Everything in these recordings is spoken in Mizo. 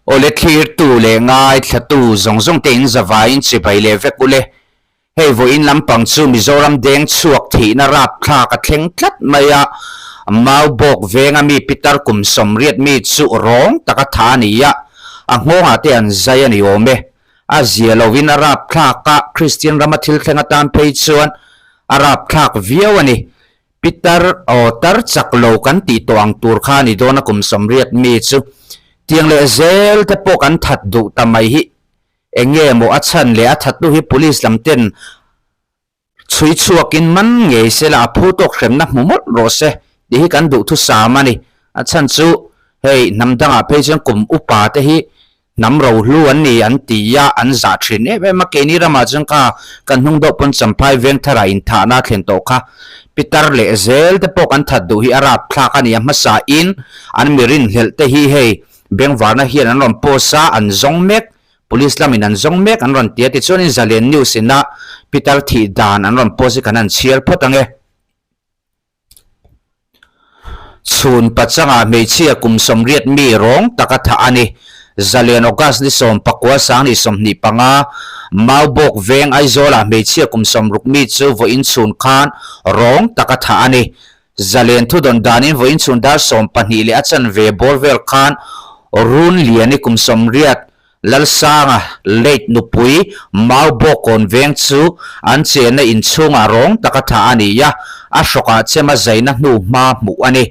Awle thlirtu leh ngaithlatu zawng zawng te in zavaiin chibai leh vek ule. Hei vawiin lampang chu Mizoram deng chhuak thihna rapthlak a thleng tlat mai a, Maubawk venga mi pitar kum 80 mi chu rawng taka tha a ni a, a nghawngah te an zai a ni awm e. A zia lovin a rapthlak a, Kristian rama thil thleng atan phei chuan a rapthlak viau a ni. Pitar, aw tar chak lo kan tih tawh ang tur kha a ni dawn a kum 80 mi chu. Tiang leh zel te pawh kan that duh ta mai hi eng nge maw a chhan leh a that hnu hi police lam ten chhui chhuakin man ngei se la a phu tawk hremna hmu mawlh rawh se tih hi kan duhthusam a ni. A chhan chu hei hnam dangah phei chuan kum upa te hi Hnam rohlu an ni an ti a, an zah thin em em a, keini ramah chuan kha kan hnung deuh pawn Champhai Vengthara inthahna a thlen tawh kha. Pitar leh zel te pawh kan that duh hi a rapthlak a ni a, hmasa in an mi rinhlelh te hi hei Bengvarna hian an rawn post a, an zawng mek, Police lamin an zawng mek an rawn ti a, tichuanin Zalen News ina Pitar thih dan an rawn post hi kan han chhiar phawt ang e. Chhun pachangah hmeichhia kum 80 mi rawng taka thah a ni. Zalen August ni 19 2025, Maubawk veng Aizawlah hmeichhia kum 60 mi chu vawiin chhun khan rawng taka thah a ni. Zalen thudawn danin vawiin chhun dar 12 leh a chanve bawr vel khan Runliani kum 80 Lalsanga late nupui Mau Bawkawn veng chu an chenna inchhungah rawng taka thah a ni a, a hrawkah chema zaina hnu hma hmuh a ni.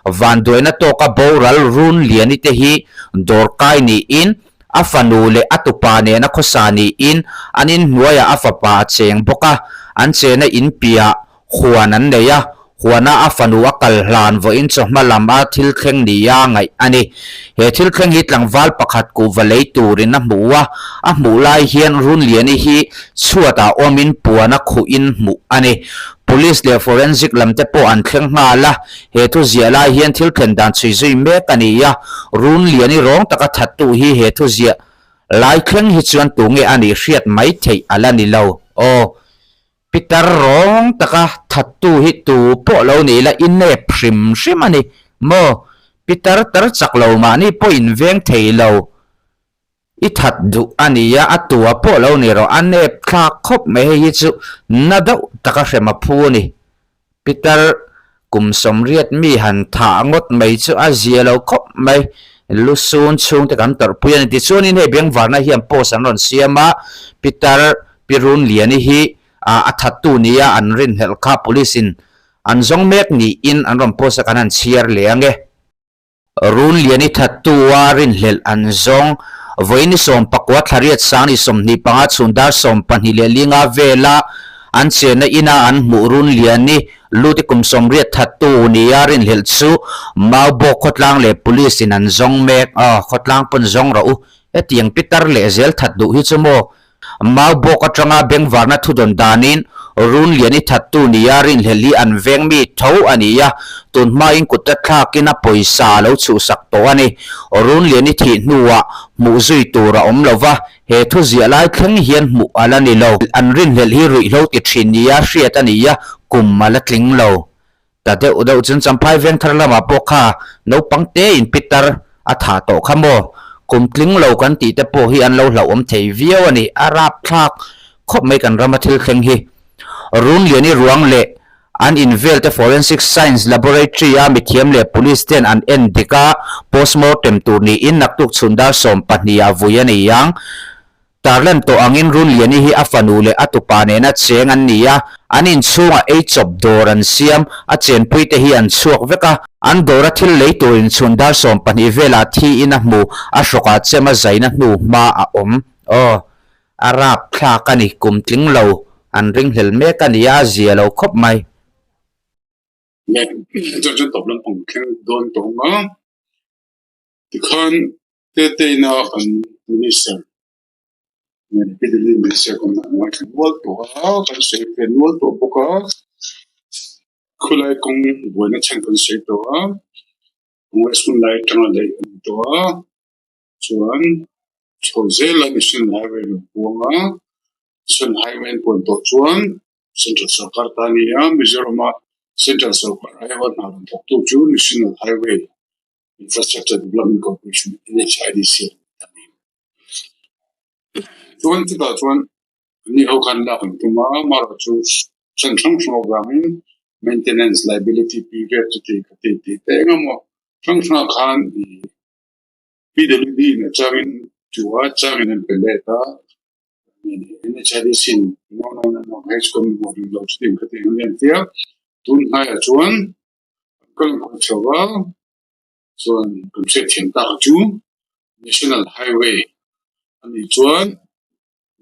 Vanduaina tawka boral Run Liani te hi dawrkai niin a fanu leh a tupa nena khawsa niin an inhnuaiah a fapa a cheng bawk a, an chenna inpiah Huan an nei a, huana a fanu a kal hlan vawiin chawhma lam a thil thleng nia ngaih a ni. He thil thleng hi tlangval pakhat kuhva lei turin a hmuh a, a hmuh lai hian Runliani hi chhuatah awmin puan a khuhin hmuh a ni. Police leh forensic lam te pawh an thleng nghal a, he thu ziah lai hian thil thlen dan chhui zui mek a ni a, Runliani rawng taka thattu hi he thu ziah lai thleng hi chuan tunge a nih hriat mai theih a la ni lo. Aw. Pitar rawng taka thattu hi tu pawh lo ni ila i nep hrim hrim a ni maw? Pitar tar chak lo mahni pawh in veng thei lo i that duh a nia, a tua pawh lo ni rawh, a nep thlak khawp mai hei hi chu na deuh taka hrem a phu a ni. Pitar kum 80 mi han thah ngawt mai chu a zia lo khawp mai, lusun chhungte kan tawrhpui a ni. Tichuanin hei Bengvarna hian post an rawn siam a, Pitar Pi Runliani hi a thattu nia an rinhlelh kha police in an zawng mek niin an rawn post a kan han chhiar leh ang e. Runliani thattu-a rinhlelh an zawng. Vawiin ni 19 thla riat sang ni 25 chhun dar 25 vela an chenna ina an hmuh Runliani lute kum 80 thattu nia rinhlelh chu Maubawk khawtlang leh Police in an zawng mek. Aw, khawtlang pawn zawng rawh u. Hetiang pitar leh zel that duh hi chu maw? Maubawk atanga bengvarna thudawn danin Runliani thattu nia rinhlelh hi an veng mi tho a ni a, tun hmain kut thlakin a pawisa a lo chhuhsak tawh a ni. Runliani thih hnuah hmuh zui tur a awm lo va, he thu ziah lai thleng hian hmuh a la ni lo. An rinhlelh hi ruihhlo ti thin nia hriat a ni a, kum a la tling lo. Ta deuh deuh chuan Champhai Vengthar lamah pawh kha naupang te in pitar a thah tawh kha maw? Kum tling lo kan tih te pawh hi an lo hlauhawm thei viau a ni. A rapthlak khawp mai kan rama thil thleng hi. Runliani ruang leh an invel te Forensic Science Laboratory a mithiam leh Police ten an en dik a, postmortem tur niin naktuk chhun dar 12 ah vui a ni ang. Tarlan tawh angin Runliani hi a fanu leh a tupa nena cheng an ni a, an inchhungah ei chawp dawr an siam, a chenpuite hi an chhuak vek a, an dawra thil lei tur inchhun dar 12 velah thiin a hmu, a hrawkah chem a zaina hnu hma a awm. Aw, a rapthlak a ni, kum tling lo an ringhlel mek a ni a, a zia lo khawp mai. Chuan chuan tawp lampang thleng dawn tawh ang a, tikhan Teteina kan minister Delhi minister kan ngaithla nual tawh a, kan sawi ve nual tawh bawk a, khulai kawng buaina chhan kan sawi tawh a, Congress hun lai atanga daih a ni tawh a, chuan chho zela National Highway a lo puang a, National Highway an puan tawh chuan Central sorkar ta a ni a, Mizoram-a Central sorkar aiawha hna rawn thawktu chu National Highway Infrastructure Development Corporation, NHIDC, a ni. Chuan chutah chuan anni ho khan lak an tum a, amaherawhchu chhan hrang hrang avangin maintenance liability period chuti khati tih te eng emaw hrang hrangah khan ih PWD in a changin chu a changin an pe let a, NHIDC in no no no no hei chu kan hmuh rih lo chuti khati ang an ti a, tun hnaiah chuan an kal nghawh chho a. Chuan kan hriatthiam tak chu National Highway a nih chuan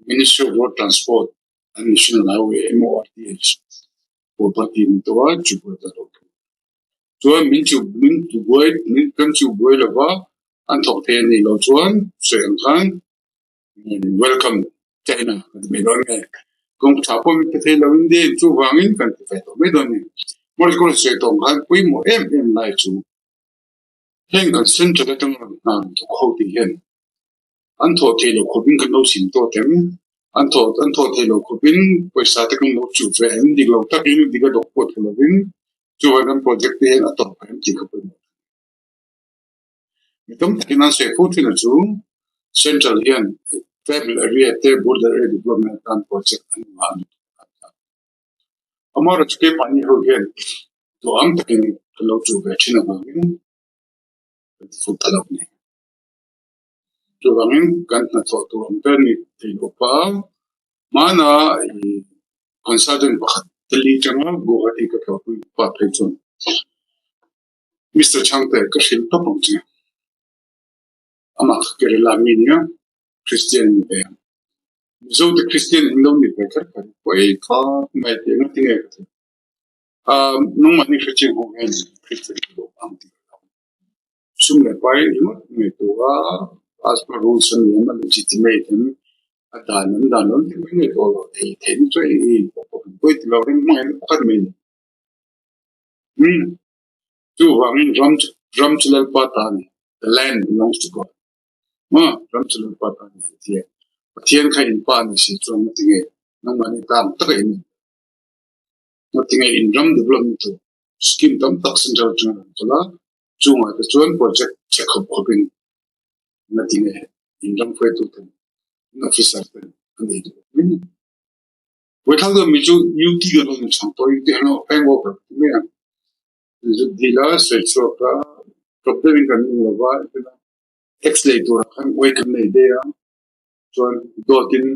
Ministry of Road Transport and National Highway, MORTH, pawh party an ni tawh a, chu buai ta lo thung. Chuan min chu min ti buai min kan chu buai lo va, an thawk thei a nih loh chuan sawi ang khan Welcome China kan ti mai dawn nge? Kawng tha pawh min pe thei lo in din chuvangin kan ti ve tawh mai dawn ni. Morikawr sawi tawng khan pawimawh em em lai chu heng kan central atang rawn hna an thawk ho tih hian an thawh thei lo khawpin kan lo sim tawh em? An thawh an thawh thei lo khawpin pawisa te kan lo chuh ve em? Dik lo takin dik a dawk pawh thei lovin chuvang kan project te hian a tawp em tih kha pawimawh. Mi tam takin an sawi fo thin a chu Central hian tribal area te border area development atan project an ngah a ni tih a hriat. Amaherawhchu keimahni ho hian duham takin kan lo chuh ve thin avangin kan ti fuh ta lo a ni. Chuvangin kan hnathawh tur awm ber ni thei lo pa hmana ih consultant pakhat Delhi atanga Guwahati ka tlawhpui pa phei chuan Mister Chhangte ka hrilh tawp ang che. Amah kha Kerala mi nia, Christian ni ve ang. Mizo te Christian in lo ni ve kher kher pawi khawp mai tih eng tinge ka ti. Aaa nangmah ni hre chiang ho hian Christian ka duh ang tih ka hlau. Sum leh pai ringawt ngaihtuah a, as per rules an ni em, a legitimate em, a dan an dan lo tih mai ngaihtuah lo thei theih na chu eng eng pawh pawh kan pawi ti lo ring hmangin pakhat mai ni. Umm chuvangin ram chu ram chu Lalpa ta a ni, the land belongs to God. Maw ram chu Lalpa ta a ni tih a Pathian kha in pa a ni si chuan nga tinge nangmahni ta ang taka in awm nga tinge in ram development tur scheme tam tak central atanga rawn kal a, chungah te chuan project che khawp khawpin nga tinge in ram hruaitu ten in officer ten an ei duh mai ni. Vaithlang deuh mi chu UT kan awm chang tawh UT han awm hangover ti mai ang. Zut dil a sawi chhuak a tawp deuhin kan nung lo va tax lei turah khan uai kan nei daih a chuan dawtin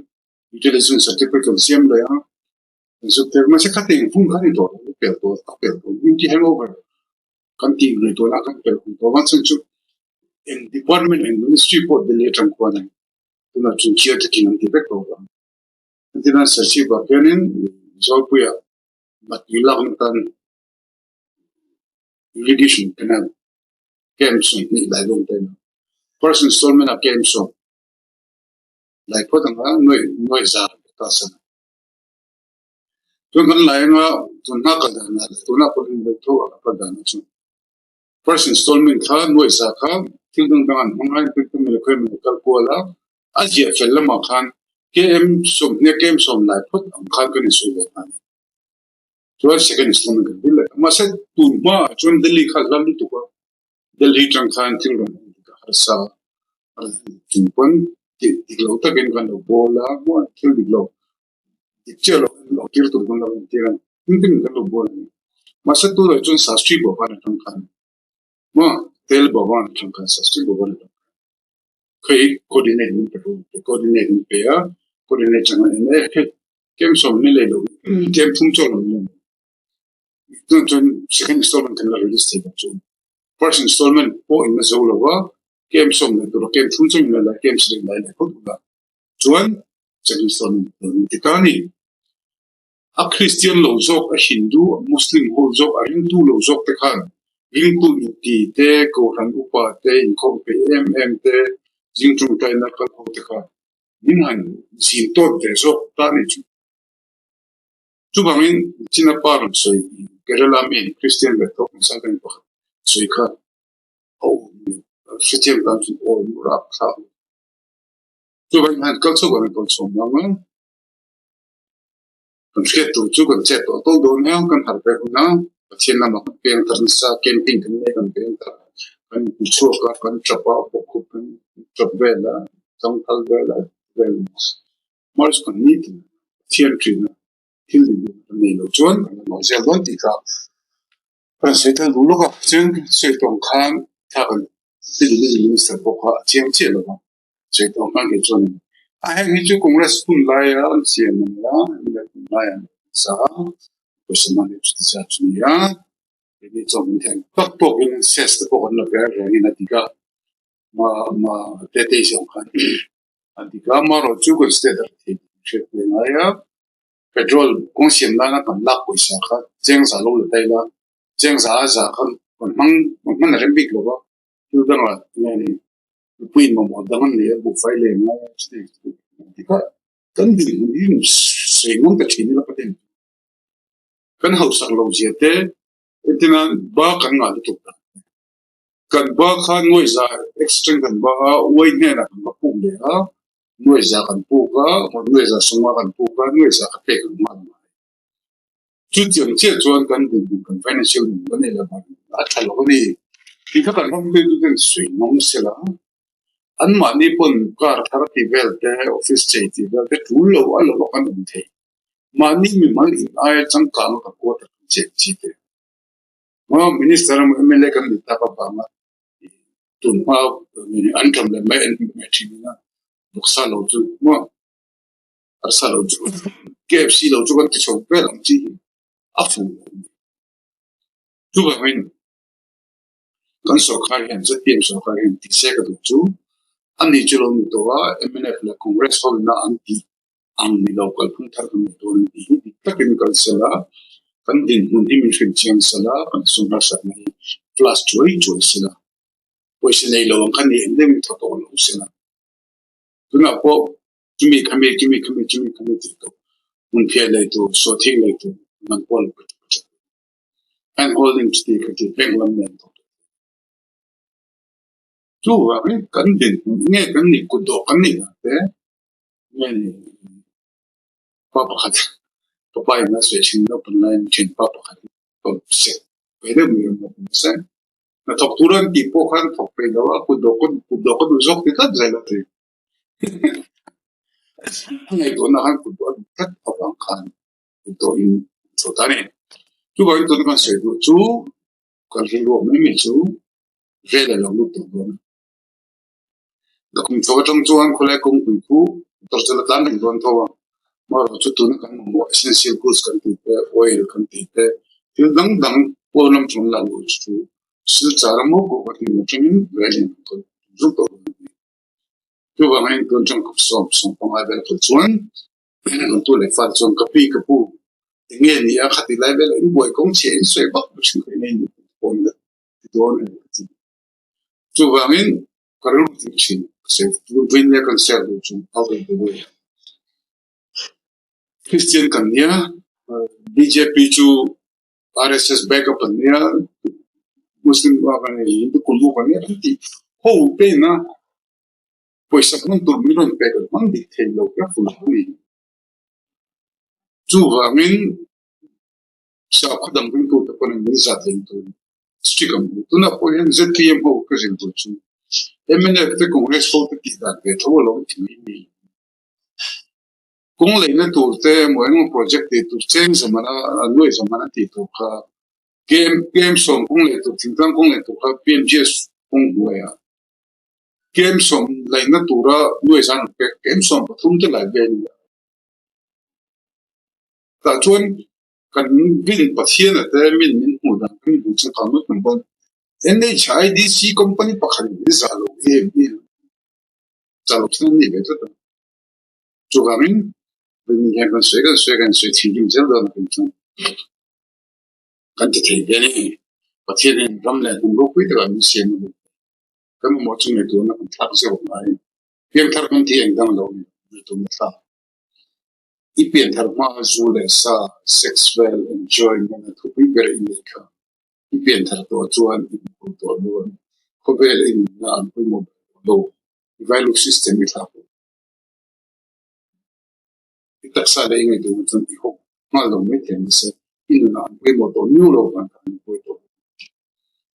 utilization certificate kan siam daih a zut tir mahse khati eng hun kha ni tawh lo pel tawh a pel tawh UT hangover kan tih lui tawh lah kan pel hun tawh a chhan chu eng department eng ministry pawh Delhi atang khuan tunah chungchhiar takin an ti vek tawh vang. Engtin an Serchhip ah khianin Zawlpuia Matui lakna tan irrigation canal camp 20 lai dawn ta ina. First installment ah camp 10 lai phawt anga nuaih nuaih za ta sana. Tun kan lai anga tun hma kal dan ah leh tuna pawh in deuh tho a kal dan ah chuan first installment kha nuaih za kha thil dang dang an hmang a inpui emaw khawi emaw kal kual a. A ziah fel lamah khan KM 20 KM 10 lai phawt ang khan kan insawi ve ta a ni. Chuan second installment kan dil leh ta. Mahse tun hmaah chuan Delhi kha a hla lutuk a, Delhi tang khan thil rawn awm dik a harsa a chung pawn tih dik lo takin kan lo bawl a, maw thil dik lo dik chiah lo an lo tir tur kan lo entir a ni. Engtin kan lo bawl a ni. Mahse tunah chuan Shastri Bhavan atang khan maw Tel Bhavan atang khan Shastri Bhavan atang khan Khawi coordinate min pe ru coordinate min pe a coordinate chang a en e hei kem sawm ni lei lo kem thum chaw lo ni chuan chuan second installment kan la release thei lo chu first installment pawh in la zo lo a kem sawm leh tur a kem thum chaw in la la kem sarih lai leh phawt ula chuan second installment ti ta a ni. A Kristian lo zawk, a Hindu, a Muslim ho zawk, a ringtu lo zawk te khan ringtu inti te, Kohhran upa te, inkhawm peih em em te, zing tawngtaina kal ho te khan min han zin tawt ve zawk ta a nih chu. Chuvangin China pa rawn sawi Kerala mi Kristian ve tawk nasa ka ni pakhat sawi kha a awm a ni. Hrethiam tan chuan aw rap thlak a ni. Chuvangin han kal chho ang kal chho mang a. Kan hriat tur chu kan chet tawh tawh dawn nia, kan harh ve hun a, Pathian lamah kan peng tar nasa, camping kan nei kan peng tar, kan inchhuak a, kan tap a, bawkkhup kan tap vel a, changthal vel a. vel a ni. March kan ni tin Pathian ṭihna thil dik duh kan nei lo chuan kan la nawi zel dawn tih kha kan sawi tel duh lawk a. Chuan sawi tawng khan thla kan PWD Minister pawh kha a chiang chiah lo va, sawi tawng khan kei chuan a heng hi chu Congress hun laia an siam a nia, mla hun laia an sa a, pawisa man hi chuti zat chu nia, keini chuan min theng tawk tawkin cess te pawh kan la ve rengin a dik a, ma ma Tetei zawng khan a dik a, amaherawh chu kan state a thei tih kan hriat pui ngai a, petrol kawng siam nana kan lak pawisa kha cheng za lo la ta ila, cheng za a za kha kan hmang kan hman a rem bik lo va, thil dangah nge ni mipui in mamawh dang an nei a, buhfai leh ngai a chuti dik a, kan dinhmun hi sawi ngam ta thin ila ka ti. Kan hausak lo zia te entirnan ba kan ngah lutuk dan te. Kan ba kha nuaiza extra kan ba a, uai hnenah kan va puk leh a, nuaiza kan puk a, nuaiza sawma kan puk a, nuaiza ka pek ang nghal mai. Chutiang chiah chuan kan dinhmun kan financial nun kan nei lo a tha lo a ni. Tih kha kan ram hruaitu ten sawi ngam sela, anmahni pawn car thar tih vel te, office chei tih vel te tul lo a lo a kan awm thei. Mahni mimal in aia changkang a kan quarter kan cheng chi te. Maw Minister emaw mla kan ni tak avanga tunhma an ṭam leh mai an hmuh mai ṭhin ina vawksa lo chu maw arsa lo chu KFC lo chu kan ti chho vel ang chi hi a fuh lo a ni. Chuvangin kan sorkar hian ZPM sorkar hian tih se ka duh chu ani chu lo ni tawh a mnf leh Congress ho ina an tih ang ni lo kalphung thar kan nei dawn a ni tih hi dik takin kal sel a, kan dinhmun hi min hrilh chiang sel a, kan sum harsatna hi class chuai chuai sel a, pawisa nei lo ang kha ni em deuhin thaw tawh lo sel a, tunah pawh chumi khami chumi khami chumi khami tih tawh hmunphiah lei tur sawhthing lei tur man pawh lo ka ti tawh hand holding chuti kha ti bank lam nen tawh tawh chuvangin kan dinhmun nge kan nih kut dawh kan nih dan te. Nge ni pa pakhat ka pa in a sawi thin naupang laiin thianpa pakhat hi ka sek ve deuh mai a naupang se hnathawk tur an tih pawh khan thawk peih lo a kut dawh ka kut dawh ka duh zawk ti tlat zel a ti a ngaihtuahna khan kut dawh a duh tlat avang khan kut dawh in an chhuah ta a ni. Chuvangin tuna kan sawi duh chu kan rilruah mai mai chu vel a lo lut tawh dawn a. Kum chho atang chuan khawlai kawngpui khu motor chu la tlan reng dawn tho a, amaherawh chu tuna kan mamawh essential goods kan tih te, oil kan tih te, thil dang dang pawn lam chuan la luh chu silchar a maw pawh ka ti atangin rel in kan kal zuk tawh dawn a ni. Chuvangin tun atang kum 15 vel kal chuan kan tu leh fate chuan ka pi ka pu eng nge ni a khati lai vel a in buai kawng chhiah in sawi vak vak thin kha eng nge ni pawn la ti dawn a ni ka ti. Chuvangin ka rilru tih thin ka sawi tun vawiin nia kan share duh chu out of the way. Christian kan nia, bjp chu RSS back up an nia, Muslim Hindu kulmuk an nia an tih ho te ina pawisa hman tur min rawn pek an hmang dik thei lo ka full a ni. Chuvangin Sakhaw dang ringtute pawhin min zat leng tur strict ang u. Tunah pawh hian zpm ho ka zin tur chu mnf te Congress ho te tih dan ve tho alawm ti mai mai. Kawng leina tur te emaw engemaw project tih tur cheng zamana nuai zamana tih tur kha KM KM sawm kawng lei tur thingtlang kawng lei tur kha PMGS kawng hnuaiah KM sawm leina tura nuai zan an pek KM 13 te lai vel a ni a. Tah chuan kan rin Pathian a te min min hmuh dan kan hmuh chu kan lut ang pawn NHIDC company pakhat in min zah lo em em zah lo thil an nih ve tlat a. Chuvangin rin hian kan sawi kan sawi kan sawi thinrim zel dawn a kan chuan kan ti thei ve a ni. Pathian in ram leh hnam ropui takah min siam a ni. Kan mamawh chu ngaihtuahna kan thlak zeuh ngai. Piangthar kan tih eng dang lo a ni ngaihtuahna thlak. I pianthar hmaa zu leh sa, sex vel enjoyment a thupui ber i nei kha. I pianthar tawh chuan i hmuhpui tawh lo a ni. Khawvel i nunna an pawimawh ber tawh lo. I value system i thlak lo. I taksa leh i ngaihtuahna chuan i hawk nghal lo mai thei mahse i nunah an pawimawh tawh miau lo vang khan an pawi tawh lo.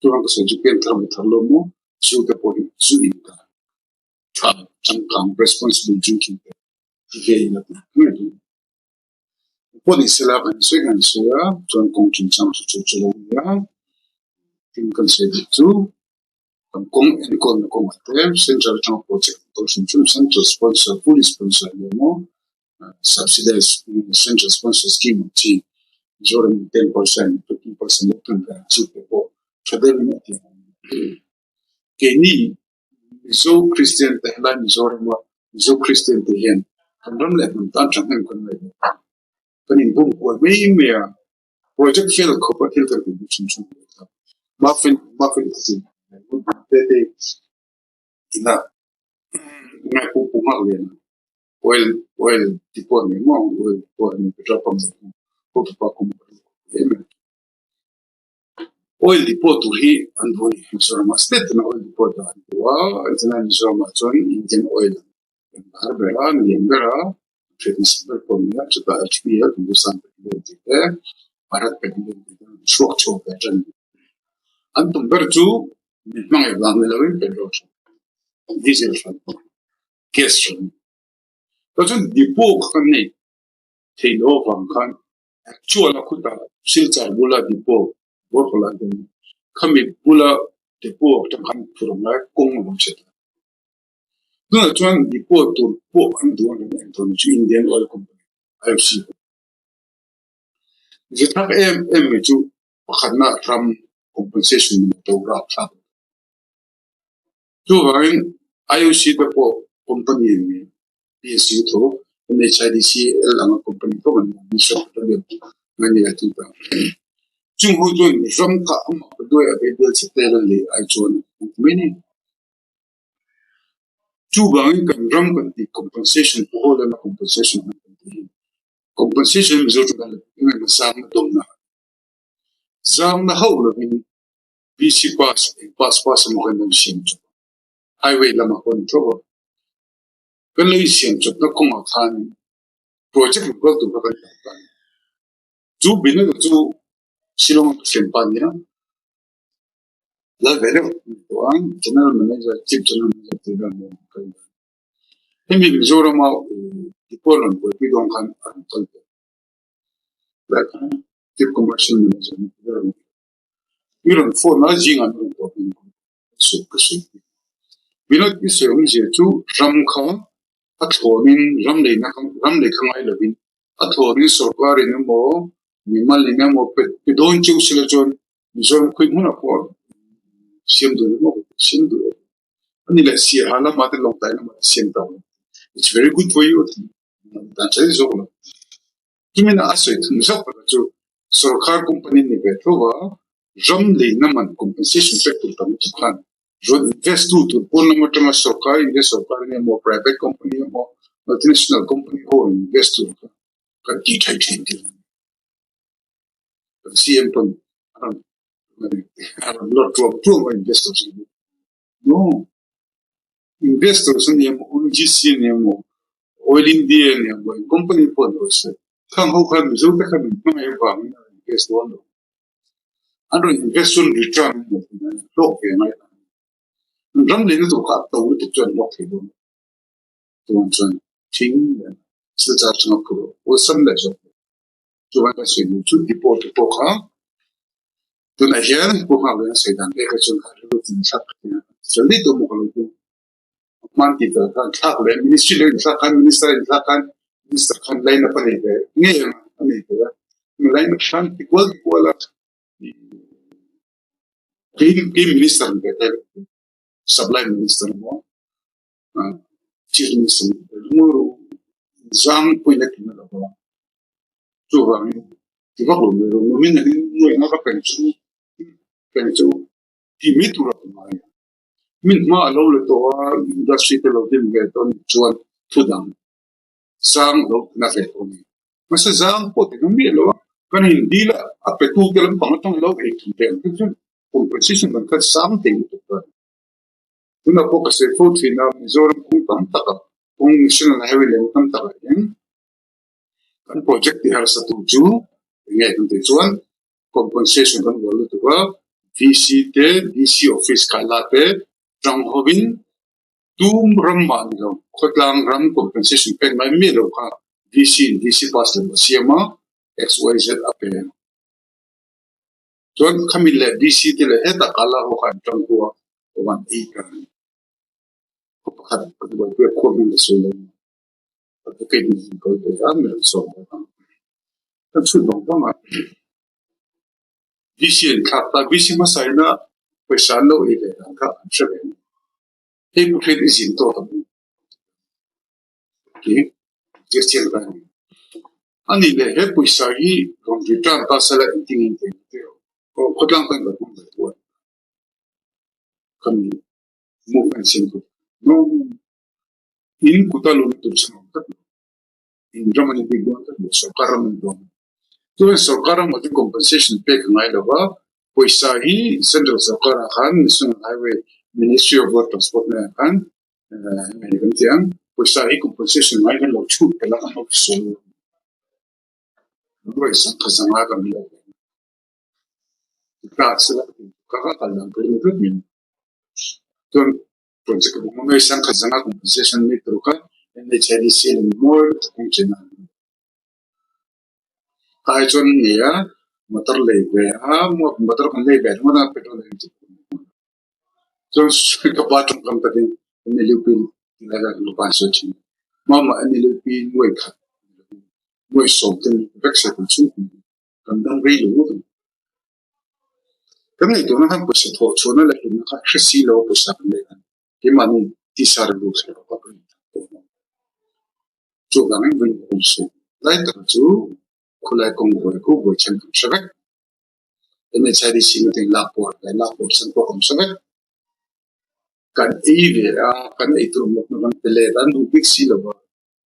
Chuvang ka sawi chu pianthar maw thar lo maw zu te pawh hi zu in dan tha changkang responsible drinking te. Ti ve in a ti ngei duh. Pawh ni sela kan sawi kan sawi a, chuan kawng chungchang chu chu chu lo ni a, tin kan sawi duh chu kan kawng enkawlna kawngah te central atanga project an kal hrim hrim central sponsor fully sponsor ni emaw subsidized central sponsor scheme ang chi Mizoram in 10% 15% deuh thung ang chi te pawh tha deuhin a ti ang. Keini Mizo Kristian te helai Mizorama Mizo Kristian te hian kan ram leh hnam tan thahnem kan ngaih loh a, kan inbum kual mai mai a, project fail khawpa thil kan tih duh hrim hrim lo tak. Muffin Muffin a ti te te ina ngai pu pu nghak lian a, oil oil ti pawh a ni maw oil pawh a ni petrol pump nei pawh hotupa kum em em. Oil depot tur hi an duh a ni. Mizoramah state tina oil depot dah an duh a, tunah Mizoramah chuan Indian Oil an lar ber a, an lian ber a, hriat nasa ber pawh a ni a, chutah HPL Hindustan Petroleum tih te, Bharat Petroleum tih te an chhuak chhuak ve tan a ni. An tum ber chu mi hmangaih vang ni lovin petrol hran, diesel hran, gas hran a ni. Chuan depot kha kan nei theih loh avang khan Actual a khutah Silchar bula depot Borkawla an awm. Khami bula depot atang khan phur ang lai kawng a lo chhe ta. Tunah chuan depot tur pawh an duh ang em tawh ni chu Indian Oil Company, IOC pawh. Zirthak em em mai chu pakhatna ram compensation man a to rapthlak a ni. Chuvangin IOC te pawh company an ni. PSU tho MHIDCL anga company tho an ni a, Ministry of Petroleum ngai ni a ti ta. Chung ho chuan ram kha amah ka duai a vei vel che tel a lei ai chuan an ti mai ni. Chuvangin kan ram kan tih compensation pawh haw lama compensation an kan tih hi compensation Mizo chu kan la eng emaw zangna dawmna zangna hauh lovin VC pass eng pass pass emaw khan an siam chawp a, highway lamah pawh an tlawh a. Kan lo insiam chawpna kawngah khan project lo kal tur kha kan dah ta a ni. Chu Binod-a chu Shillong-a ka thianpa a ni a, lal ve deuh a ni tawh a, General Manager, Chief General Manager tih vel maw ka rin dan. Hemi Mizorama depot rawn buaipui dawn khan a rawn kal ve. Tlai khan Chief Commercial Manager ni tih vel a rawn kal. Mi rawn phone a, zingah mi rawn tawp a ni. Ka sawi pui. Vinod i sawi awmzia chu ram kha a thlawnin ram leina kha ram lei kha ngai lovin a thlawnin sorkarin emaw mimalin emaw pe pe dawn cheu sila chuan Mizoram khawi hmunah pawh siam duh emaw siam duh emaw a ni leh Siaha lamah te Lawngtlai lamah te siam ta awm. It's very good for you a ti. Dan chai zawk lo. Chumina a sawi thung zawk takah chu sorkar company ni ve tho va ram leina man compensation pek tur tam lutuk khan rawn invest tu tur pawn lam atanga sorkar in nge sorkar nge maw private company emaw multinational company ho rawn invest tur kha kan tih thaih thin tih a ni. Kan CM pawn a rawn a rawn lawr tuam tuam a investors hi. No. Investors a ni emaw ONGC a ni emaw Oil India a ni emaw eng company pawh ni rawh se khang ho khan Mizo te kha min hmangaih avangin a rawn invest dawn lo. An rawn invest chuan return an hmuh theih nan hlawk ve ngai a ni. An ram leina tur kha a to lutuk chuan an hlawk thei dawn lo. Chuan chuan thing leh silchar chunga phur awlsam leh zawk lo. Chuan ka sawi duh chu depot te pawh kha tunah hian pu nghak leh an sawi dan vek ah chuan ka rilru tin thlak ka ti a, fel daih tawh maw ka lo ti. Hman tih fel khan thlak leh ministry leh inthlak khan minister inthlak khan minister khan line up a nei ve ngei ang a nei ve a, line up khan ti kual ti kual a kei kei minister ni ve thei lo supply minister emaw chief minister ni ve thei lo zang pawhin a ti na lo va chuvangin ti vak lo mai rawh min an nuaihna ka peng chu peng chu ti mai tur a ka ngai a. Min hma a lo la tawh a, industry te lo din ve tawh anih chuan thu dang zang lo na ve tawh a ni. Mahse zang pawh ti na miah lo a, kan indil a, a petu te lampang atang lo ei thum ve ang chu chuan compensation kan khat sang thei lutuk ta a ni. Tunah pawh ka sawi fo thin a, Mizoram kawng tam tak ah, kawng national highway leh tam tak ah hian kan project ti harsa tu chu eng nge kan tih chuan compensation kan bual lutuk a, VC te, DC office kai la te tang hovin. Tum ram mah ni lo, khawtlang ram compensation pek ngai miah lo kha VC in VC pass lem a siam a, XYZ a pe. Chuan khami leh VC te leh hetah kala ho kha an tang hu a, awm an ei ta a ni. Khaw pakhat kan buaipui a khuap in ka sawi lo a, advocate nih an kal ve a, mi an sawm bawk a. Kan chhut vang vang a. VC an thlak ta, VC hmasa ina pawisa an lo ei ve dan kha an hre ve ang. Hei pu hriat i zin tawk ang tih zir chiang ta a ni. A nih leh he pawisa hi rawn return ta sela engtin nge tih ang tih aw khawtlang tan kan hmang ve duh a khami movement siam tur no in kuta lung tur chhan awm tlat lo in ram a ni bik dawn tlat lo sorkar ram a ni dawn chuan sorkar ramah chuan compensation pek a ngai lo va pawisa hi central sorkar ah khan national highway ministry of road transport hnenah khan hei kan ti ang pawisa hi compensation ngai kan lo chhut belh a kan lo sawi a kan lo chuan project compensation mai tur kha N_H_I_D_C leh mawi lutuk kawng chen a Ai chuan nei a motor lei ve a motor kan lei ve ringawt a petrol a inchep chuan ka pa tawngkam takin N_L_U_P tilai vel ka pa an sawi thin mama N_L_U_P nuai khat nuai sawm te vek se kan chhung kum kan dang rei lo ngawt ang. Kan ngaihtuahna khan pawisa thawh chhuahna leh hlutna kha hre si lo a pawisa kan leh khan keimahni tisa rilru thei lo kha kan inthlan tawh lo. Chuvangin vawiin kan sawi lai tak chu khawlai kawng buai khu buai chhan kan hre vek. NHIDC na te lak pawh leh lak pawh chhan pawh kan hre vek. Kan ei ve a, kan ei tur mawkna kan pe let a, an duh bik si lo a.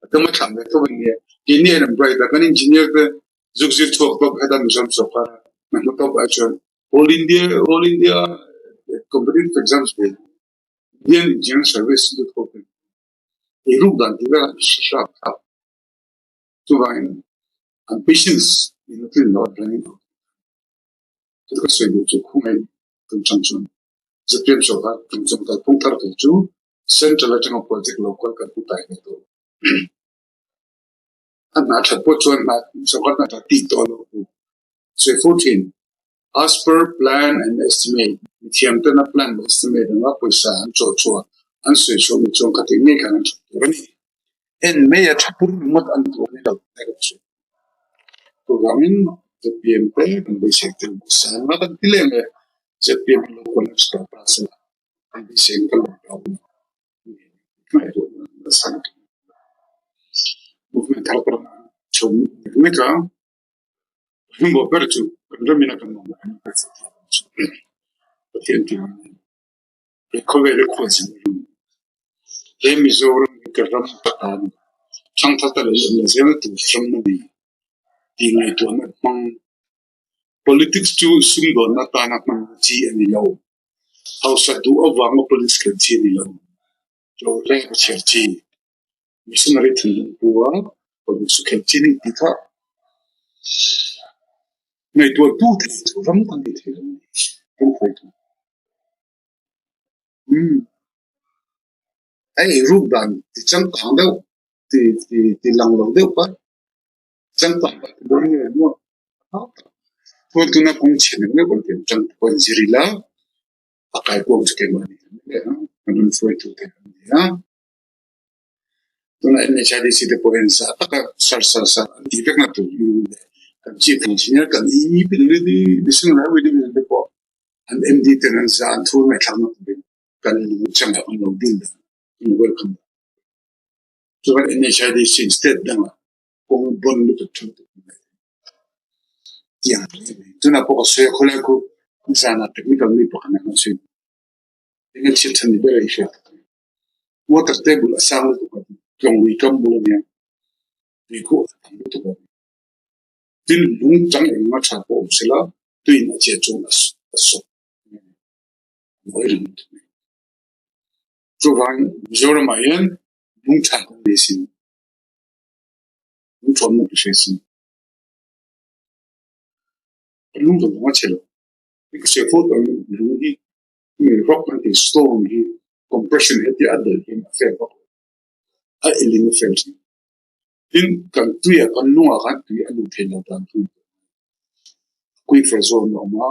A dam a thlang ve tho a nia. Keini an bright a, kan engineer te zuk zir chhuak tawp heta Mizoram sorkar a hna hmu tawp ai chuan All India All India Competitive Exams ve Indian Engineering Service lut ho te ei ruk dan tih velah an hre hrap thlap. Chuvangin an patience in a tlin loh an reng a. Chu ka sawi duh chu khungaih tum chang chuan ZPM sorkar tum chung kalphung thar tur chu Central atanga project lo kal kan hmu tai ve tawh. A hna that pawh chuan hna sorkar hna tha tih tawh lo tur sawi fo thin. As per plan and estimate, mithiam tena plan leh estimate anga pawisa an chawh chhuah an sawi chhuah ni chuan khatih ngei khan an that tur a ni. En mai a tha pur ringawt an tur a ni lo tih ka hre. Chuvangin ZPM te kan beisei tel nasa anga kan ti leh nge ZPM hi lo collapse tawh ta sela. Movement thar pawh chhawm mek mek a, hnungawh ber chu kan ramin a kan mamawh em em chu Pathian tih ang hi he khawvel a khualzin ram he Mizoram hi ka ram ka ta a ni thangthar ta leh leh zel tur ram a ni tih ngaihtuahna hmang politics chu sumdawnna tana hman chi a ni lo. Hausa duh avanga police khelh chi a ni lo. Tlawhleng a chhiar chi. Missionary thinlung pu a police chu khelh chi a ni tih kha ngaihtuah tu thei chu ram kan nei thei lo a ni. Ram hruaitu. Umm. A eiruk dan ti changkang deuh ti ti ti lang lo deuh kha changkang tak ti dawn nge maw? Chuan tuna kawng chhe neuh neuh kan tih ang kan zir ila a kaikuang chu keimah ni kan ni leh ang kan rawn hruaitu te kan ni a. Tuna NHIDC te pawh hian zah taka sar sar sar an tih vekna tur hi leh kan chief engineer kan EPWD National Highway Division te pawh an MD ten an zah an thu ngaihthlakna turin kan lungchangah an lo dil dan an welcome dan. Chuan NHIDC state dangah kawng bon lutuk tha lutuk an nei tiang tunah pawh ka sawi a khawlai khu zanah technical mi pakhat nen kan sawi eng thil than ni ber a i hriat water table a sang lutuk a tlawng lui kam bul ania tui khu a tam lutuk a tin lung chang engma tha pawh awm sela tuiin a che chuan a sawp nawi reng lutuk mai chuvang Mizoramah hian lung tha kan nei sin. Lung ṭhawnna ka hria sin. Ka lung zawng zawng a chhe lo. Ka hria fo tawh in lung hi rock an tih stone hi. Compression hetia a delh hian a fair vak lo. A elin a fair thin. Tin, kan tuiah kan lungah khan tui a luh theih loh dan tui tur a ni. Aquifer zone a awm a,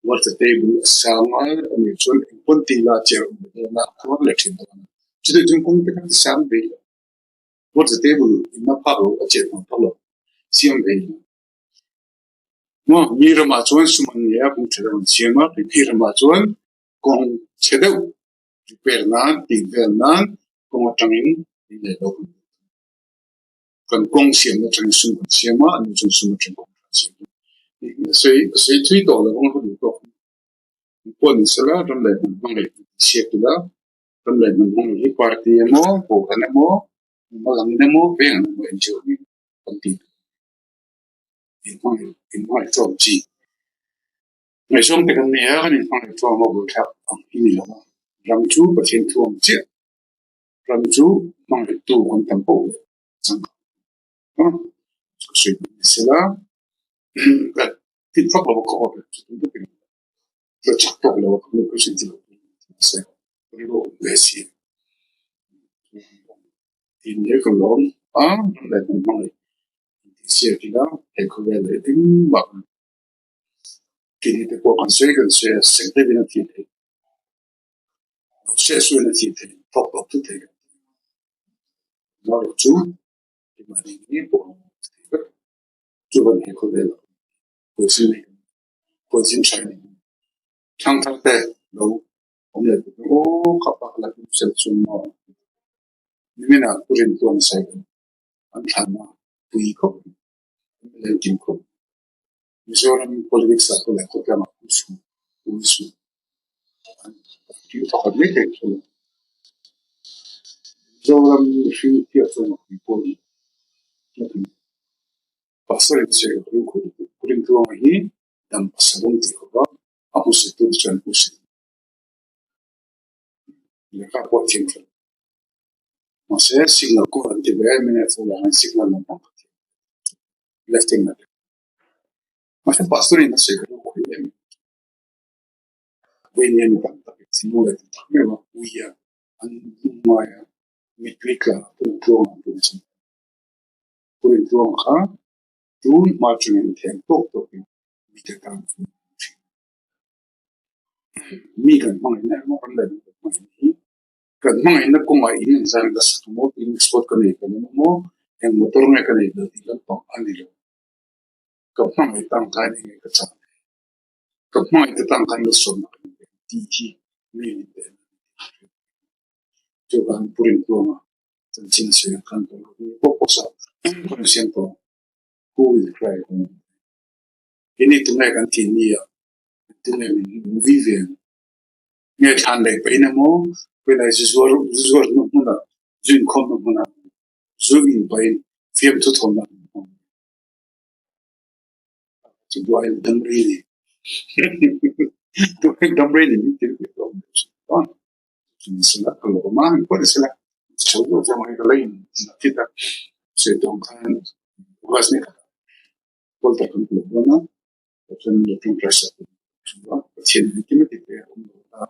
water table a sang a, a nih chuan eng pawn ti ila a chair awm leh dawn a, a khuar leh thin dawn a. Chutah chuan kawng te khan ti sang ve lo. Water table in a phak lo, a chair hmang phak lo, siam ve lo. Maw, mi ramah chuan sum an nei a, kawng tha deuh an siam a, keiphi ramah chuan kawng chhe deuh repair nan, tih vel nan kawng atangin ei leh lo kan duh thung. Kan kawng siamna atangin sum kan siam a, ani chuan sum atang kawng kan siam thung. A sawi a sawi thui tawh lo ang ka duh tawk. Pawh ni sela ram leh hnam hmangaih kan ti siak ila, ram leh hnam hmangaih hi party emaw, kohhran emaw, mimal angin emaw, veng ang emaw NGO angin kan ti duh. Inhmangaih inhmangaih tlawm chi. Ngaihsawm te kan nei a, kan inhmangaih tlawm a buaithlak ang hi ni lo a. Ram chu Pathian thu ang chiah. Ram chu hmangaihtu kan tam poh leh changkang a. Ka sawi duh ni sela, ka tit vak lo a ka awm chu tum dup in ka chak tawk lo a ka hmuh ka hriat ti lo mahse ka rilru a awm ve si. Tin he ka lawm a, ram leh hnam hmangaih Intihsiak ila he khawvel leh engmah kan tih te pawh kan sawi kan sawi a, sek deuhin a thih theih, lo seh suin a thih theih, thawk tawp thut theih kan ti. Erawh chu keimahni ngei pawh an awm thei vek. Chuvan he khawvel ah huaisen nei kan huaisen tha in thangthar te lo awm leh tur aw kha pa kha la tum sel chu maw nimin ah pu Rintuan sawi kan an thlanna pui khawp mai, an leng kim khawp mai. Mizoram politics ah pawh leh khawtlang ah pawh chu ui chu an tih pakhat mai thei tho lo. Mizoram mihring hriat chuan a pui pawh ni Pastor in sawi ka ring khawp lutuk. Pu Rintuanga hi dam pasal awm tih khawp a, a hmusit tu te chuan hmusit. Lehkha pawh a thiam tha lo. Mahse signal kawr an ti ve em em a lah hian signal lampang ka thiam left in a Mahse pastor in a sawi ka lo khawih em em Vawiin hian mi tam tak in thinlung leh duh tak meuh a ui a an lungngai a mittui tla pawh tluang ang pawh chin Pawhin tluang kha tun hma atangin a thiam tawk tawkin mite tan a fun thin. Mi kan hmangaihna emaw kan leh kan hmangaihna hi Kan hmangaihna kawngah in an zan ka sak maw, picnic spot ka nei belh emaw, eng motor nge ka nei belh tih lampang a ni lo. Ka hmangaih tang khan enge ka chak ve? Ka hmangaih te tang khan malsawmna ka nei ve tih hi mi min pe a ni tih ka hriat ve. Chuvang Pu Rintuanga chanchin a sawi ang khan ka lo hmu pawh pawh sa ka rawn siam tawh ang. Who will cry kawng ang. Keini tunge kan tih ni ah tunge min vi ve ang? Nge thlan leh pahin emaw, pawihnai zu zuar zu zuarna hmunah, zu inkhawmna hmunah, zu in pahin fiamthu thawmna an hmang. Chu duain dam rei ni. Duain dam rei ni min tir ve tawh mai chu. Chu ni sela ka lawm a, engpawh ni sela chho deuh vang hi ka la in thit a, sawi tawng khan August ni khatah Pawl tak kan hlawh dawn a. Pathian lo tawngtai sak tur chu a Pathian engkim a ti ve a awm lo ta.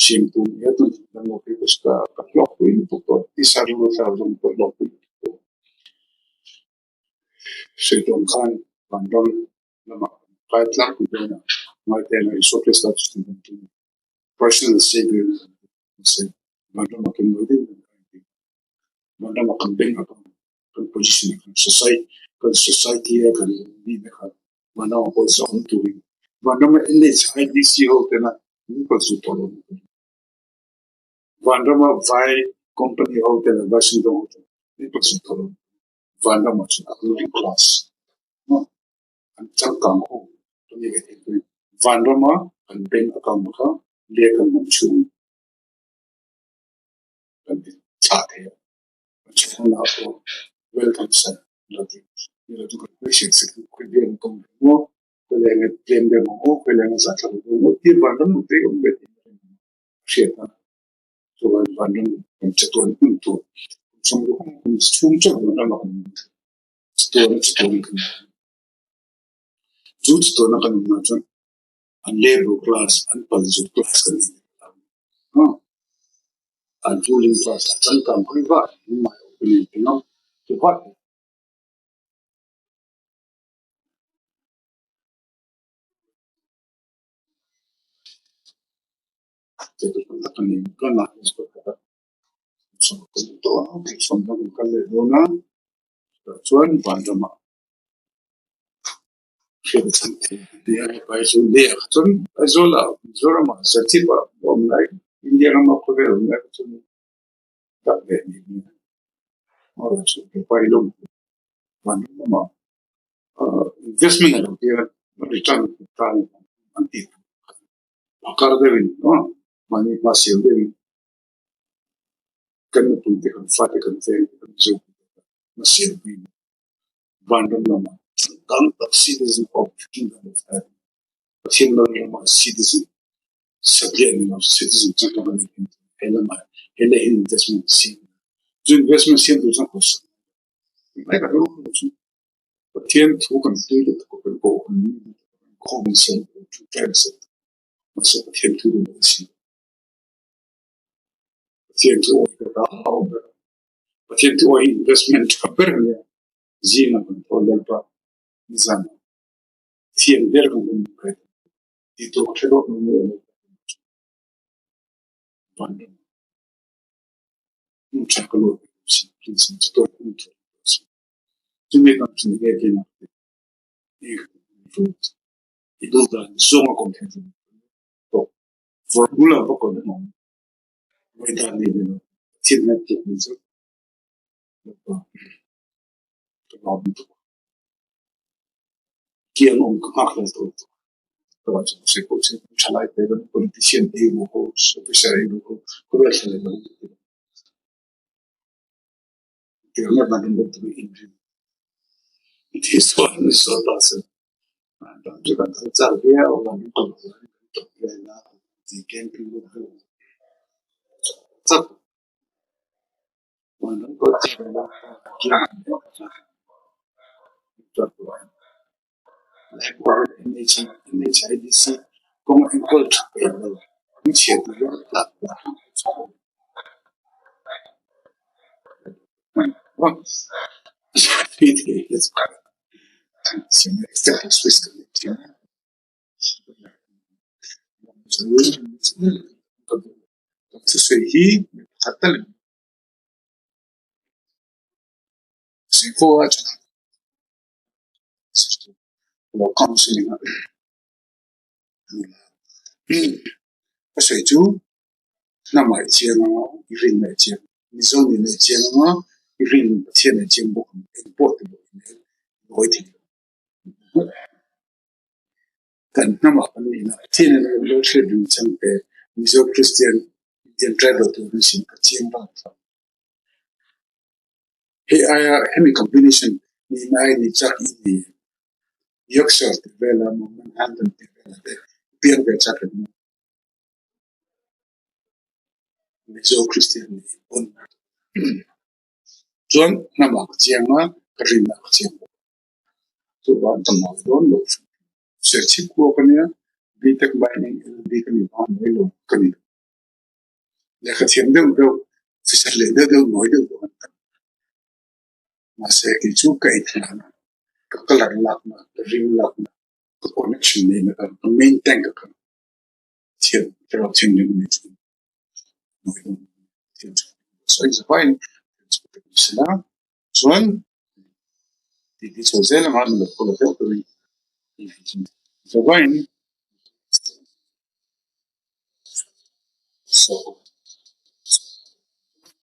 Siamtu ni a tun dan lo phei chu ka ka hlawkpui lutuk tawh tisa rilru thlarau zawng pawh hlawkpui lutuk tawh. Sawi tawng khan vanram lamah kan kai tlangpui dawn a, ngaitena Isua Krista chu tun dan tum personal saviour mahse vanramah kan ngawi deuh deuh a ni. Vanramah kan beng a kang kan position a kan society kan society a kan nihna kha vanram ah pawh zawng turin vanram a NHIDC ho tena min rawn zut tawh lo ni tur vanram a vai company ho tena vai sumdawng ho tena min rawn zut tawh lo ni tur vanram ah chuan a ruling class an changkang ho ka ni ve thei tur vanram a kan bank account kha leh kan hman chhung kan ti chah thei a. An labor class an palzut class kan ni. An ruling class a changkang pui vah in my opinion ti ngam ti vat. Chuan vanramah hriat a chhan thei nia Aizawl leh ah chuan Aizawl ah Mizoram ah Serchhip ah awm lai India rama khawvel awm lai kha chuan dak ve ni nia vanram lamah investment a lo tir a return an tih phakar deuhin mahni hma siam deuhin kan nupui te kan fate kan veng te kan zu hma siam pui vanram lamah changkang tak citizen of kingdom of heaven Pathian ram lamah citizen satliah ni lo citizen changkang a ni he lamah he lei hi investment siam chu investment siam tur chuan hausa Pathian thu kan tui lutuk a kan koh kan khawm an siam tur ṭawngṭai an siam tur mahse Pathian thu duh an siam Pathian thu awi ka ta a awm ber a Pathian thu awi hi investment ṭha ber a nia zingah kan thaw Lalpa nizan thiam ber kan awm kai tih tur ka hre dawt mai mai a. Hmun tha ka luat please chumi kan chu nge kin i duh dan zawng a kawm thei chu to formula va kon emaw ngaih dan nei ve lo thil ngai tuk ni chu ka lawm lutuk kiang awm ka nghak hlel tawh thalai te politician ei ru ho officer ei ru ho khawvel thlalai lo NHIDC kawng enkawl tha peih lo hmingchhiat Thusawi hi mi pakhat tal in sawi fo a tha lo counselling a ka sawi chu hnamah i chiang anga i rinna i chiang Mizo nihna i chiang anga i rin Pathian ah i chiang bawk ang engpawh ti loh in nawi thei lo kan hnamah kan nihna Pathian in a lo hriat reng chang te Mizo Kristian Indian tribal tur kan siam ka chiang vang thlap. Hei aia hemi combination nihna ai ni chak i ni Yorkshire tih vela maw Manhattan tih vela te piang ve chak em maw Mizo Kristian nih pawn chuan hnamah ka chiang a ka rinah ka chiang bawk chuvang ka mau dawn lo hrim hrim. Serchhip khua ka nia Btech Mining LLB ka ni vang mai lo ka ni lo. Lehkha thiam deuh deuh officer leh deuh deuh nawi deuh deuh an tam. Mahse kei chu ka inhlan a, ka colour lakna, ka ring lakna, ka connection neihna kha ka main tank a kha thiam thlarau thianghlim a nih chuan nawi dawn thiam chu sawi zavaiin sela chuan titi chho zel anga mi lo follow deuh deuhin zavaiin.